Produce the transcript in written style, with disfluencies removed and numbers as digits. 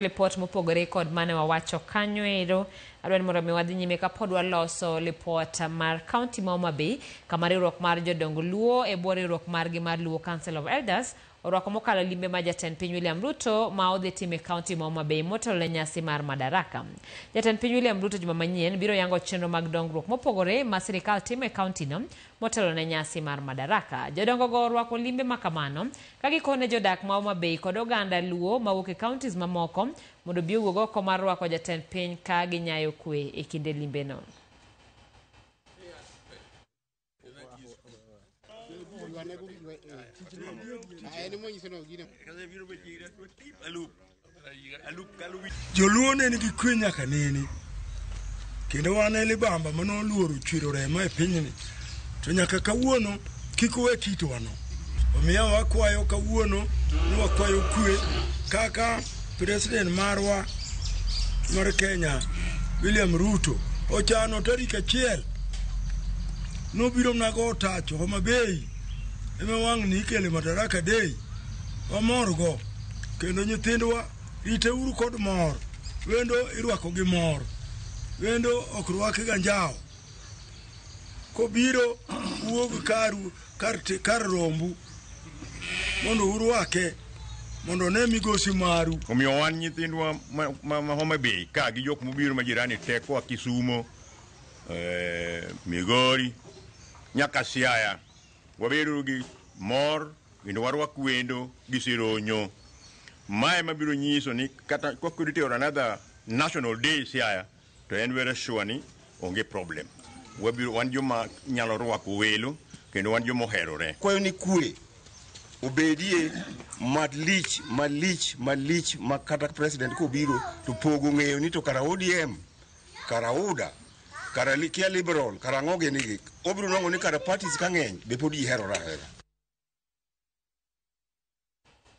Lipot mopogore kod mane wawacho kanyo ero. Adwa ni mondo mi wadhi nyime kapod waloso lipot mar kaunti ma Homa Bay, kama riwruok mar jodong Luo e bwo riwruok margi mar Luo Council of Elders orwako mokalo limbe ma jatend piny William Ruto ma odhi timo e kaunti ma Homa Bay motelo ne nyasi mar Madaraka. Jatend piny William Ruto juma manyien biro yango chenro mag dongruok mopogore ma sirikal timo e kaunti no motelo ne nyasi mar Madaraka. Jodongo go orwako limbe ma kamano ka gikone jodak ma Homa Bay kod oganda Luo mawuok e counties mamoko mondo obi owuog oko mar rwako jatend piny ka ginyayo kwe e kinde limbeno. Joluo ne nigi kwe nyaka nene, kendo wan e libamba mane oluoro chwero remo e pinyni, to nyaka kawuono kik uwe kitwano. Omiyo wakwayo kawuono ni wakwayo kwe kaka president marwa mar Kenya William Ruto ochano tarik 1 nobiro nago tach Homa Bay ema wang' ni ikele Madaraka Day wamorgo kendo nyithindwa riteuru kod mor wendo irwako gi mor wendo ok rwaki ga njawo kobiro wuog karu kar, kar rombu mondo urwake mondo one migosi maru. Omiyo wan nyithindwa ma Homa Bay ka gi jok mobiro ma jirani te koa Kisumo, Migori nyaka Siaya, wabedo gi mor kendo warwak wendo gi sironyo. Mae mabiro nyiso ni kata ka tero another national day Siaya to en very sure ni onge problem. Wabiro wan joma nyalo rwako welo kendo wan joma oherore. Kwayo ni kwe obedie malich malich malich ma kata president kobiro to pogo ng'eyo ni to kara ODM, kara UDA, kara kia Liberal, kara ang'o gini gi obiro nwang'o ni kara parties ka ng'eny be pod ji herore ahera.